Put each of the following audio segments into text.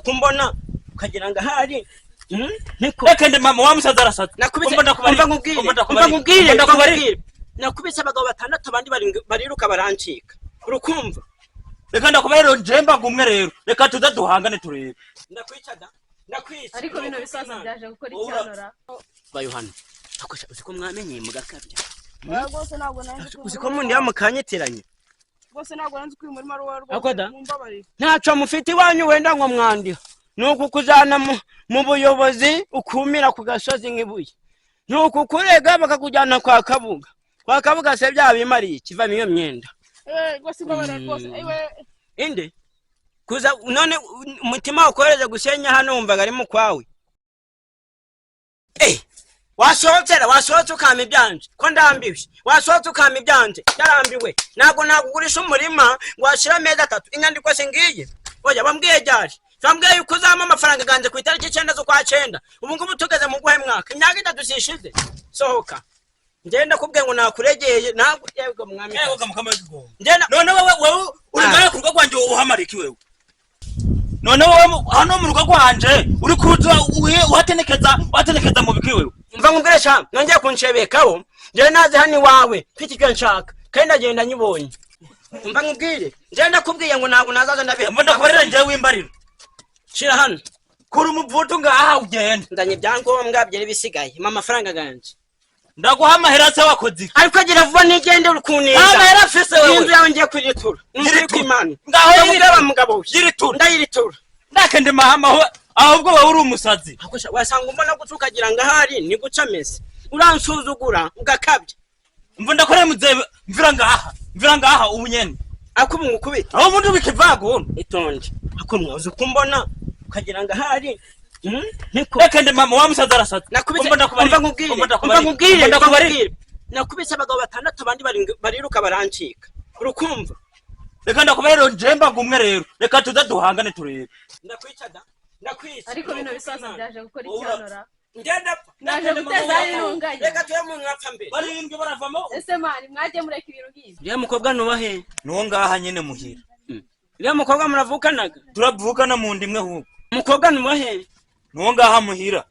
Kumbona ukagira ngo ahari. Niko. Reka ndi mama wa musaza arasatse. Nakubise. Umva ndakubariye. Umva nkubwire. Umva Umva ndakubariye. nkubwire. Umva Umva ndakubariye. nkubwire, nakubise abagabo batandatu, abandi bariruka barancika, urukumva? Reka ndakubarire, nje mbaga umwe rero, reka tuze duhangane turebe. Ndakwica da, ndakwica. Ariko bino bisaza byaje gukora Wowe icyanura. Ba Yohana akosha, uzi ko mwamenye mugakabya? Oya, rwose ntabwo nari nzi ko uyu Uzi ko murima mundi yamukanyitiranye. Rwose ntabwo nari nzi ko uyu murima ari uwawe. Ako Rwose da. mumbabarire. Ntaco mufite iwanyu, wenda ngo mwandiha ni ukukujana mu buyobozi, ukumira ku gasozi nk'ibuye, ni ukukurega bakakujyana kwa Kabuga. Kwa Kabuga se byabimariye? Kivamo iyo myenda. Eh, rwose mbabarira rwose, ewe. Inde kuza none umutima wakohereza gusenya hano, wumvaga ari mu kwawe? Eh, wasohokera, wasohotse ukampa ibyanje ko ndambiwe. Wasohotse ukampa ibyanje, ndarambiwe. Ntabwo nakugurisha umurima ngo washire amezi 3. Inyandiko se ngiye? Oya, wambwiye ryari? Wambwiye yuko uzampa amafaranga ganje ku itariki 9 z'ukwa cyenda. Ubu ngubu tugeze mu guhe mwaka? Imyaka 3 sishize. Sohoka ngenda kubwiye ngo nakuregeye, ntabwo yego mwami. Yego kamukama w'igigongo. Ngenda. None wewe uri Ah. ngahe ku rugo rwanje? Uhamara iki wewe? None wowe hano mu rugo rwanje uri kuza uhatenekeza mu biki wewe? Mva nkubwire sha, nongeye kunshebekaho, njyewe naze hano iwawe mfite icyo nshaka kandi ndagenda nyibonye. Mva nkubwire, njyewe ndakubwiye ngo ntabwo nazaza ndabiha. Mva ndakubarira njyewe wimbarira. Shira hano. Kura umuvutu ngaha ugende. Nzanye ibyangombwa byari bisigaye, mpa amafaranga ganje. Ndaguha amahera se wakoze iki? Ariko gira vuba nigende, uri kuneza. Nta mahera afise wewe. Inzu yawe ngiye kuyitura, inzu iri Yiritura. kwimana. Ngaho Ndamubwira yiritura. wa mugabo we. Yiritura. Ndayiritura. Ndakende mahama aho, ahubwo wowe uri umusazi. Ako sha, wasanga umbona guca ukagira ngo ahari ni guca ameze. Uransuzugura ugakabya. Mva ndakorera muzehe, mvira ngaha, mvira ngaha ubu nyene. Ako ubu ngukubita. Aho ubundi bikivago. Itonde. Ako mwa, uzi kumbona ukagira ngo ahari. Niko. Reka ndi mama wa musaza arasatse. Nakubise. Umva ndakubarira. Umva nkubwire. Umva Umva ndakubarira. nkubwire. Umva Umva ndakubarira. nkubwire, nakubise abagabo batandatu, abandi bariruka barancika, urukumva? Reka ndakubarira, nje mbaga umwe rero, reka tuze duhangane turebe. Ndakwica da, ndakwica. Ariko bino bisaza byaje gukora Wowe icyanura. Ngenda. Naje guteza intunganya. Reka tube mu mwapfa mbere. Barindwi baravamo. Ese man, mwagiye mureka ibintu nk'ibi? Uriya mukobwa nubahe? Nuwo ngaha nyene muhira. Uriya mukobwa muravukanaga? Turavukana mu ndimwe ahubwo. Umukobwa nubahe? Nuwo ngaha muhira.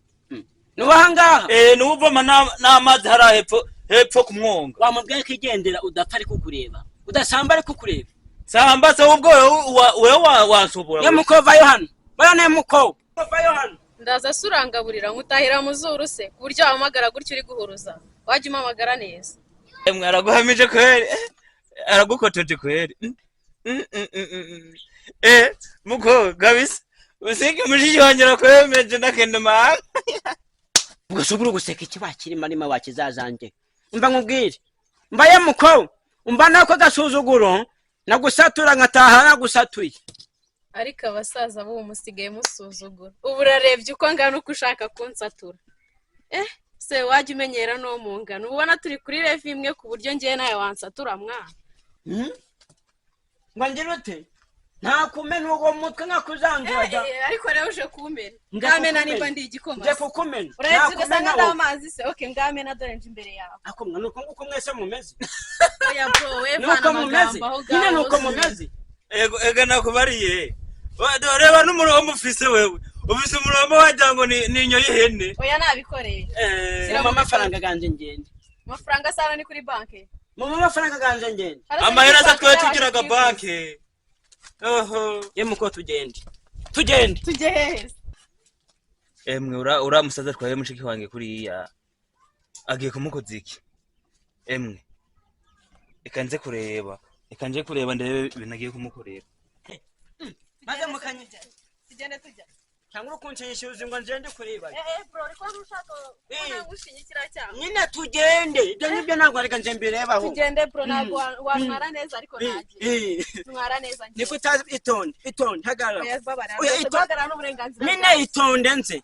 Nubaha ngaha? Eh, nuwo uvoma n'amazi hariya hepfo hepfo ku mwonga. Wamubwiye ko igendera udapfa ari kukureba, udasamba ari kukureba. Samba se ubwo wewe wansobora. Niyo mukobwa, vayo hano, vayo, niyo mukobwa, vayo hano. Ndaza se urangaburira nkutahira mu zuru se, ku buryo wahamagara gutyo uri guhuruza? Wajya umpamagara neza. Emwe, araguhamije kweri. Eh, aragukotoje kweri. Eh, muko kabisa usige mushiki wanje arakwemeje ndakenda mahanga. Ubwo se ubura guseka iki? Wakirima arima wakizazange. Mva nkubwire, mva ye muko, umva nako gasuzuguro nagusatura nkataha nagusatuye. Ariko abasaza b'ubu musigaye musuzugura. Ubu urarebye uko ngana, uko ushaka kunsatura. Eh, se wajya umenyera n'uwo mu ngano? Uba ubona turi kuri level imwe, ku buryo ngewe nawe wansatura mwana? Ngo ngira ute? Ntakumena uwo mutwe nkakuzanzura da. Eh, ariko rero uje kumena. Nje Ngamena kukumena. nimba ndi igikoma Nje se. kukumena. Urahetse ugasanga Nakumena ndi wowe. amazi se? Okay, ngamena, dore nje imbere yawe. Ako mwa, nuko nguko mwese mumeze. Oya bro, we Nuko vana mumeze. amagambo aho Nyine ngaho. nuko mumeze. Ego, ega nakubariye. Reba n'umurongo ufise wewe, ufise umurongo wagira ngo ni inyo y'ihene. Oya, nabikoreye. Eh, Shyira Mama, mu amafaranga ganje ngende. Amafaranga asana ni kuri banki. Mama, amafaranga ganje ngende. Amahera aza twe tugiraga banki oho. Ye muko, tugende, tugende. Tujye hehe se? Emwe, ura musaza atwaye mushiki wange kuriya agiye kumukoza iki? Emwe, reka nze kureba, reka nje kureba ndebe ibintu agiye kumukorera. Maze mukanye. Tugende tujya. Cyangwa uri kunshinyishiriza ngo ngende kureba? Eh eh, bro, uri kubona ushaka Eh. kubona ngushinyikira cyangwa? Nyine tugende, ibyo ngibyo ntabwo, reka nje mbirebaho. Tugende bro, ntabwo wantwara neza ariko nagiye. Eh, Ntwara neza njye. Niko utazi. Itonde, itonde, hagarara. Oya, babara. Oya, Guhagarara n'uburenganzira. Nyine itonde nze.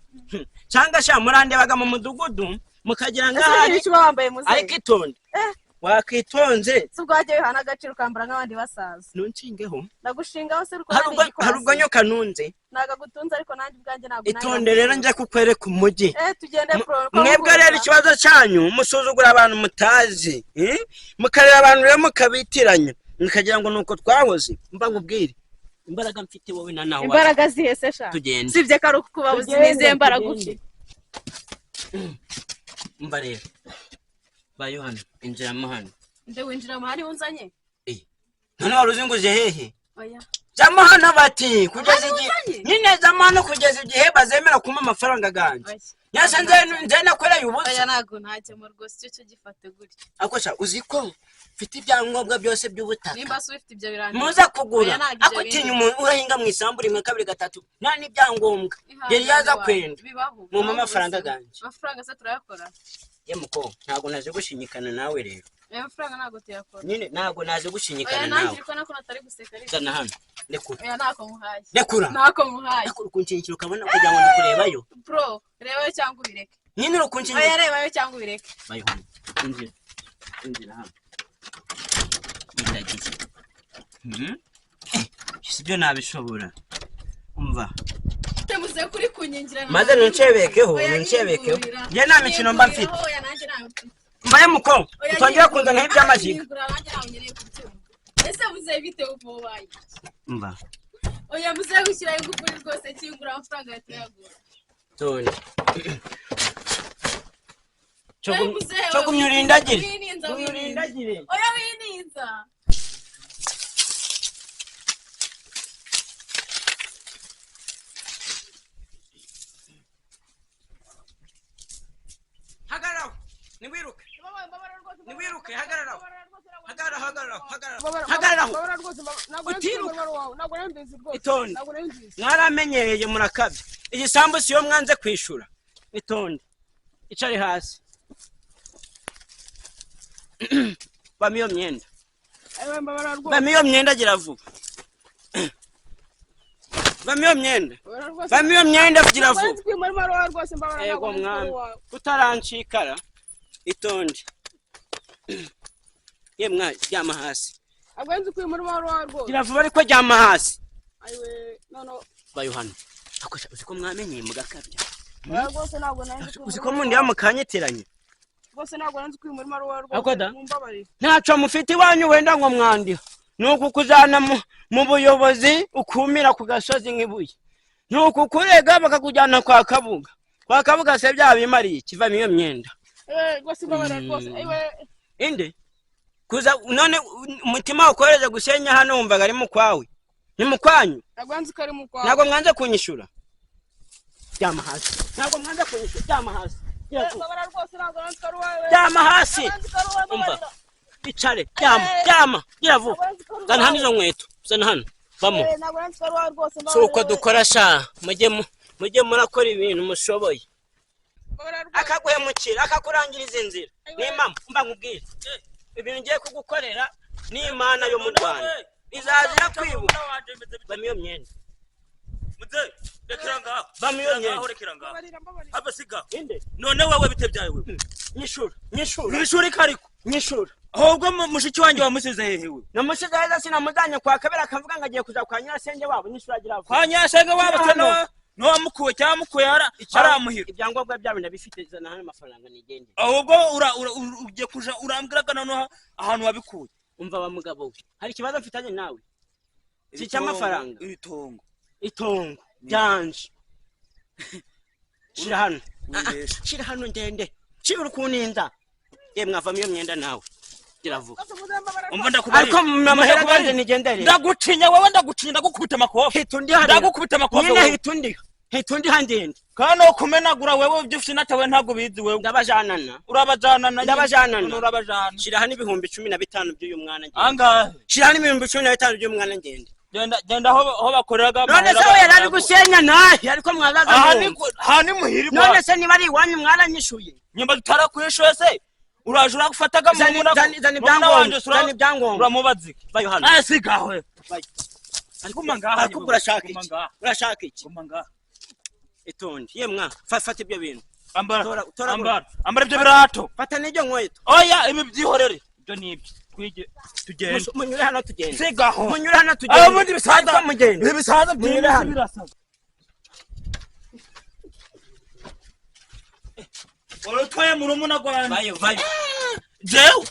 Cyangwa sha murandebaga mu mudugudu mukagira Ese ngahari. icyo uba wambaye muzehe? Ariko itonde. Eh. Wakwitonze. Si ubwo wajya wihana agaciro ukambara nk'abandi basaza? Ntunshingeho. Ndagushingaho se? Hari ubwo hari ubwo nyoka nunze. Ntabwo agutunze, ariko nanjye ubwanjye ntabwo. Itonde rero njya kukwereka umujyi. Eh, tugende bro. Mwebwe rero ikibazo cyanyu, musuzugura abantu mutazi, eh? Mukareba abantu rero mukabitiranya, mukagira ngo nuko twahoze. Mba nkubwire. Imbaraga mfite wowe na nawe. Imbaraga zihese sha? Tugende. Usibye ko ari ukubabuza. Tugende, N'izihe mbaraga tugende. ufite? Umva rero, bayo hano, injiramo hano. Nde winjira amahari unzanye? None wari uzi ngo uje hehe? Oya. Jamo hano bati kugeza Hano igihe uzanye? Nyine jamo hano kugeza igihe bazemera kumpa amafaranga ganjye. Oya. Nyase nze nakoreye Oya. ubusa. Ntabwo ntajyamo rwose, icyo cyo gifate gutyo. Ariko sha, uzi ko mfite ibyangombwa byose by'ubutaka? Nimba se ufite ibyo birandeba? Muza kugura. Oya, ntabwo ibyo Ako tinya bindi. Umuntu urahinga mu isambu rimwe, kabiri, gatatu, nta n'ibyangombwa Ihangane yari yaza wawe, kwenda. Bibaho. Mumpe Bibaho amafaranga ubuzima. ganjye. Amafaranga se turayakora? Ye muko, ntabwo naje gushinyikana nawe rero. Ayo mafaranga ntabwo tuyakora. Nyine ntabwo naje Oya. gushinyikana Nanjye nawe. uri kubona ko natari guseka ariko. Zana hano, rekura. Oya, ntako muhaye. Rekura. Ntako muhaye. Ariko uri kunshinyikira ukabona kugira ngo ndikurebayo. Bro, rebayo cyangwa ubireke. Nyine uri Oya. kunshinyikira. Rebayo cyangwa ubireke. Bayo hano, injira, injira hano. Ndagiye. Eh, si byo nabishobora, umva. Muze kuri kunyingira. Maze nuncebekeho. Oya, Nuncebekeho. nyingurira. Njye nta mikino mba mfite. Nyinguriraho, oya, nanjye ntawe mfite. Mbaye muko. Oya, Utongera nyingurira. kunzanaho iby'amashyiga. Nyingurira, nanjye ntawe nkeneye kubyumva. Ese muze bite ubu wabaye? Umva. Oya, muze gushyiraho ingufuri rwose, kingura amafaranga ya tuyagura. Tonde. Oya, muzehe, Cyo gumya urindagire. Wininza, Gumya wininza. urindagire. Oya, wininza. Hagarara, ntiwiruke. Ntiwiruke, hagarara. Hagarara, hagarara, hagarara. Mbabara- Hagarara. Mbabara rwose, ntabwo nari nzi ko Utiruka. uyu murima ari uwawe, ntabwo nari mbizi rwose. Itonde. Ntabwo nari mbizi. Mwaramenyereye, murakabya. Igisambu siyo mwanze kwishura. Itonde, icare hasi, bama iyo myenda. Ayiwe, mbabara rwose. Bama iyo myenda, gira vuba, bama iyo myenda. Mbabara rwose. Bama iyo myenda, gira Ntabwo nari vuba. nzi ko uyu murima ari uwawe rwose, mbabara, Ego ntabwo nari nzi ko ari mwami. uwawe. Kutarancikara, itonde. Ye mwa, ryama hasi. Ntabwo nari nzi ko uyu murima ari uwawe rwose. Gira vuba ariko, ryama hasi. Ayiwe, none Bayo hano. Akosha, uzi ko mwamenyeye mugakabya? Oya, rwose ntabwo nari nzi ko uyu Uzi ko murima mundi ari uwawe. yamukanyitiranye? Rwose ntabwo nari nzi ko uyu murima ari uwawe Ako rwose. da. Mumbabarire. Ntaco mufite iwanyu wenda ngo mwandiha, ni ukukujana mu buyobozi ukumira ku gasozi nk'ibuye, ni ukukurega bakakujyana kwa Kabuga. Kwa Kabuga se byaba bimariye iki? Vamo iyo myenda. Eh, rwose mbabarira rwose. Ayiwe. Inde kuza none umutima wakohereza gusenya hano, wumvaga ari mu kwawe, ni mu kwanyu? Ntabwo nzi ko ari mu kwawe. Ntabwo mwanze kunyishura, ryama hasi. Ntabwo mwanze kunyishura, ryama hasi. Eh, mbabarira rwose, ntabwo nzi ko ari uwawe. Ryama hasi. Ntabwo nzi ko ari uwawe. Umva. Mbabarira. Icare, ryama, ryama, gira vuba. Ntabwo nzi ko ari Zana hano uwawe. izo nkweto, zana hano, vamo. Eh, ntabwo nzi ko ari uwawe rwose. Si Mbabarira. uko dukora sha, mujye murakora ibintu mushoboye. Mbabarira rwose. Akaguhemukira, akakurangiriza inzira, ni impamo. Mba nkubwire, ibintu ngiye kugukorera ni Imana yo mu Rwanda izaza irakwibuka. Vamo iyo myenda. Muzehe, rekera ngaho. Vamo iyo Rekera ngaho, myenda. rekera ngaho. Mbabarira, mbabarira. Have siga. Inde? None wewe bite byawe wewe? Nyishura, nyishura. Mwishuri kariko. Nyishura. Ahubwo mushiki wanjye wamusize hehe we? Namusize heza, sinamujyanye kwa Kabera akavuga ngo agiye kuja kwa nyirasenge wabo. Nyishura, agira vuba. Kwa nyasenge wabo. Hano. Tano niwamukuye cyangwa mukuye haramuhira. Ibyangombwa byabo ndabifite, zana hano amafaranga nigendere. Ahubwo ugiye kuja urambwiraga noneho ahantu wabikuye. Umva wa mugabo we, hari ikibazo mfitanye nawe si icy'amafaranga. Ibitongo. Itongo ryanje, shira hano. Wibesha. Shira hano ndende, shira, uri kuninda. Ye mwavamo iyo myenda nawe, gira vuba. Rwose muzehe, mbabarira. Umva, ndakubariye. Ariko mu mahera ganje nigendere. Ndagucinya wewe, ndagucinya, ndagukubita amakofi. Hita undi hariya. Ndagukubita amakofi Nyine. wewe. Hita undi, hita undi handende. Kandi kumenagura wewe ibyo ufite natawe ntabwo bizi wewe. Ndabajanana. Urabajanana. Ndabajanana. Urabajana. Shira hano 15,000 by'uyu mwana ngende. Angahe? Shira hano 15,000 by'uyu mwana ngende. Genda, genda aho bakoreraga. None se we yari ari gusenya nahe? Ariko mwazaza Aha ni mwumva. aha ni muhirwa. None se niba ari iwanyu mwaranyishuye? Nyuma tutarakwishuye se uraje uragufataga. Zana ibyangombwa, zana ibyangombwa. Uramubaza iki? Vayo hano. Ah, sigaho. Vayo. Guma ngaha. Ariko ubwo urashaka Guma iki? ngaha. Urashaka iki? Guma ngaha. Itonde ye mwa, fata ibyo bintu. Ambara. Tora- tora. Ambara, ambara ibyo birato. Fata n'ibyo nkweto. Oya, ibi byihorere, ibyo ni ibyo twige tugende. Munyure hano tugende. Sigaho. Munyure hano tugende. Aho ubundi bisaza. Ariko mugende. Ibi bisaza. Munyure hano. Birasa. Urutwaye murumuna gwanjye. Vayo, vayo. Jewe.